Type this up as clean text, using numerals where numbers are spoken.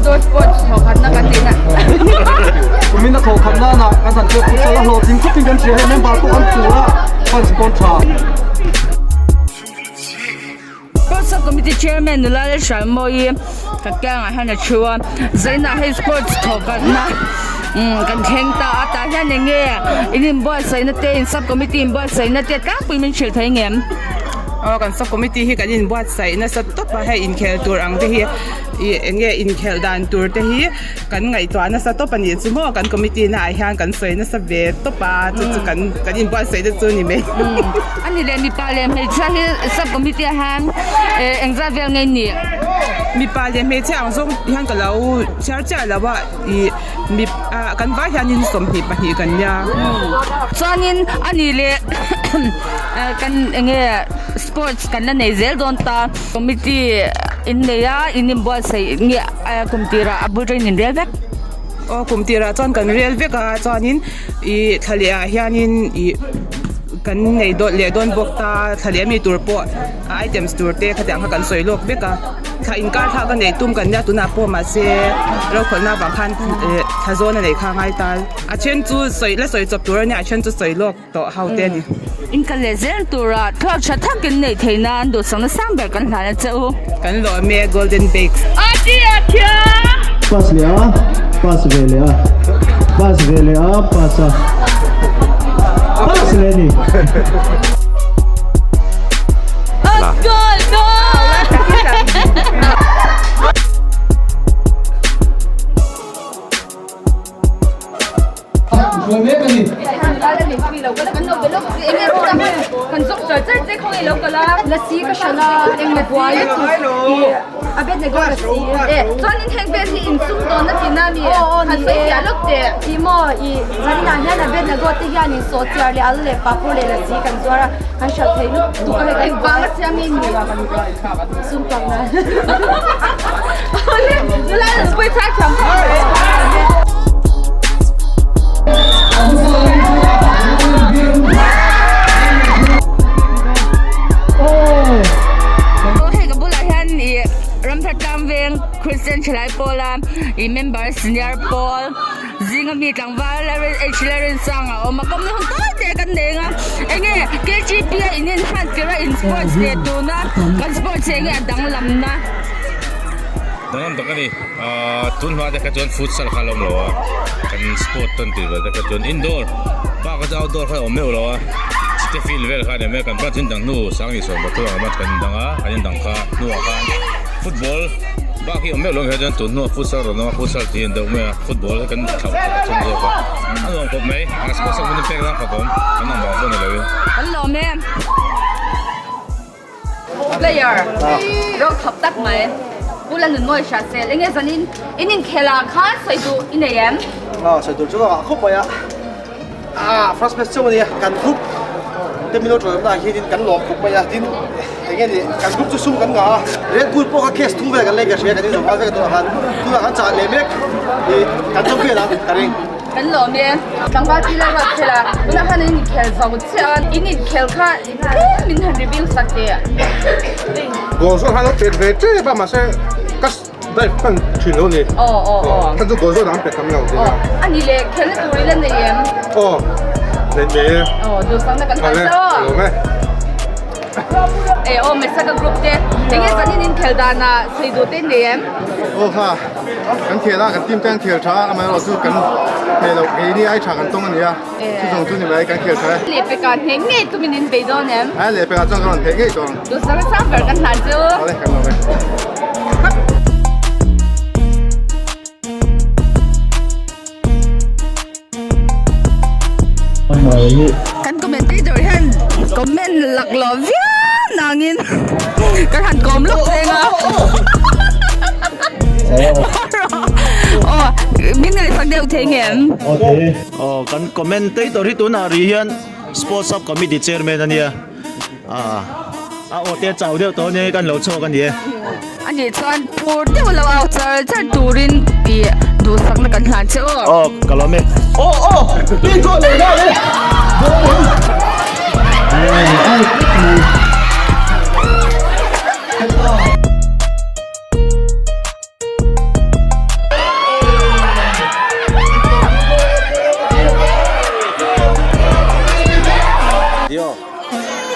Outdoor sports thawkhatna kan neihna. Kumin a thawkhat nana kan han pek futsal a hlawhtling khawpin kan hria hei member pawh kan phur a fans pawn tha. Sports sub committee chairman nula leh Hranmawii ka kiangah hian a thu a zainah hei sports thawkhatna kan thleng ta a tah hian eng nge in inbuatsaihna te in sub committee inbuatsaihna te tlangpui min hrilh thei ngem. Aw kan sub committee hi kan inbuatsaih nasa tawp a hei inkhel tur ang te hi ih eng nge inkhelh dan tur te hi kan ngaihtuah nasa tawp a nih chu maw kan committee na ah hian kan sawi nasa ve tawp a chu chu kan kan inbuatsaih te chu a ni mai. A ni leh mipa leh hmeichhia hi sub committee ah hian eh engzat vel nge ni? Mipa leh hmeichhia ang zawng hian ka lo chhiar chiah lo a ih mi ah kan vai hianin 22 kan nia. Chuanin a ni leh kan enge sports kan la nei zel dawn ta committee in nei a in inbuatsaih nge kum tirah a bul tangin in rel vek. Aw kum tirah chuan kan rel vek a chuanin ih thla leh ah hianin ih kan nei dawt leh dawn bawk ta thla leh ami tur pawh a items tur te khatiang kha kan sawi lawk vek a thla inkar thlak a neih tum kan nia tunah pawh mahse rokhawlhna vang khan eh thla zawn a neih kha a ngai ta a then chu sawi la sawi chawp tur a nia a then chu sawi lawk tawh ho te a ni. In kal leh zel tura thluak tha thakin neih theih nan duhsakna sang ber kan hlan a che u. Kan lawm e Golden Bakes. A ti a thiam. Pass leh a, pass ve leh a, pass ve leh a, pass a, pass leh a ni. Goal goal. Hei ka bulah hian ih Ramthar Tlangveng Christian Thalai Pawla ih member senior pawl zinga mi tlangval H Larinsang a awm a kawmna hun tawi te kan nei ang a enge K G P a in inhman tirh a in sports leh tuna kan sports hi enge a danglam na. Danglam tak a ni ahh tun hma te kha chuan futsal kha a la awm lo a kan sport tan tih vel te kha chuan indoor bak kha chu outdoor kha a awm meuh lo a chite field vel kha a ni mai a kan branch in dang hnu Sangni sawn pathum ang a kan indang a kan indang kha hnuah khan football bak hi a awm meuh lo ang hian chuan tun hnuah futsal rawn awm a futsal tih hi an deuh mai a football hi kan thlauh thlauh a chhung zawk a a nuam khawp mai a sports a hun pek zang khawp a awm kan awm vang pawh ni lo in. Kan lawm em. Player ro thawp tak mai Pu Lalnunmawi hria sel enge zanin in inkhel ah khan sawi duh i nei em? Aw sawi tur chu ka ngah khawp mai a, ah first match chauh a nia kan group te min lo tawlh na ah hianin kan lawm khawp mai a tin enge ni kan group chu sum kan ngah a Red Bull pawh kha case thum vel kan lei ka hria kan inzawm nghal vek a tunah khan tunah kan chah leh mek ih kan chawm vel ang ka ring. Kan lawm e tlangval pi lai ruat khel a tunah khan in inkhel zo chiah a in inkhel kha Tlem min han review sak teh. Goal zawh khan a pet ve tep a mahse ka dive hman thin lo ni. Aw aw aw. Kha chu goal zawh dang pet tam lo tih a. A ni leh khelna tur i la nei em? Aw nei nei e. Aw duhsakna kan hman zo. Awle lawm e. E aw Mesaka group te enge zanin in khel danah sawi duh te nei em? Aw kha kan khel a kan team te an khel tha a amaherawhchu chu kan thei loh keini ai tha kan tawng a nia. Chu zawng chu ni mai kan khel tha e. Lehpekah hneh ngei tumin in bei dawn em? A lehpekah chuan ka rawn hneh ngei tawh ang. Duhsaka sang ber kan hlan chu. Awle kan lawm e. Kan commentator hian comment laklawh viau nangin kan han kawm lawk reng a. Aw min ngaihsak deuh thei ngem? Aw kan commentator hi tunah rih hian Sports Sub Committee Chairman a nia ah a aw te chau deuh tawh ania kan lo chhuak a ni e. A nih chuan phur deuh lo au char char turin tih duhsakna kan hlan che aw. Aw ka lawm e. Aw aw tin chaw nei nghal e. aw.